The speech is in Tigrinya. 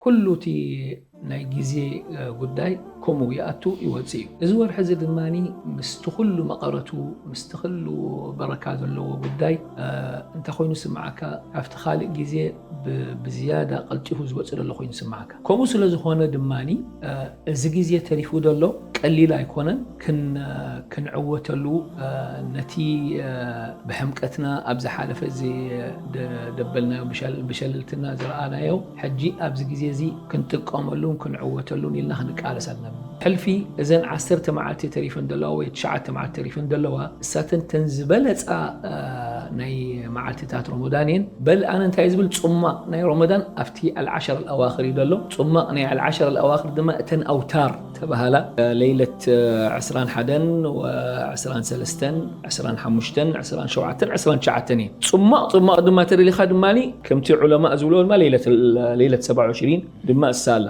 ኩሉ እቲ ናይ ግዜ ጉዳይ ከምኡ ይኣቱ ይወፅእ እዩ። እዚ ወርሒ እዚ ድማ ምስቲ ኩሉ መቐረቱ ምስቲ ኩሉ በረካ ዘለዎ ጉዳይ እንታይ ኮይኑ ስምዓካ? ካብቲ ካልእ ግዜ ብዝያዳ ቀልጢፉ ዝወፅእ ዘሎ ኮይኑ ስምዓካ። ከምኡ ስለ ዝኾነ ድማ እዚ ግዜ ተሪፉ ዘሎ ቀሊል ኣይኮነን። ክንዕወተሉ ነቲ ብሕምቀትና ኣብ ዝሓለፈ ደበልናዮ ብሸለልትና ዝረኣናዮ ሕጂ ኣብዚ ግዜ እዚ ክንጥቀመሉን ክንዕወተሉን ኢልና ክንቃለስ ኣለና። ሕልፊ እዘን ዓሰርተ መዓልቲ ተሪፈን ዘለዋ ወይ ትሽዓተ መዓልቲ ተሪፈን ዘለዋ እሳተን ተን ዝበለፃ ናይ መዓልትታት ረመዳን እየን። በል ኣነ እንታይ ዝብል ፅማቕ ናይ ረመዳን ኣብቲ ኣልዓሸር ኣልኣዋክር እዩ ዘሎ። ፅማቕ ናይ ኣልዓሸር ኣልኣዋክር ድማ እተን ኣውታር ተባሃላ ለይለት ዕስራን ሓደን ወዕስራን ሰለስተን ዕስራን ሓሙሽተን ዕስራን ሸውዓተን ዕስራን ትሽዓተን እየን። ፅማቕ ፅማቕ ድማ ተደሊኻ ድማ ከምቲ ዑለማእ ዝብልዎ ድማ ለይለት ሰባ ዕሽሪን ድማ እሳ ኣላ።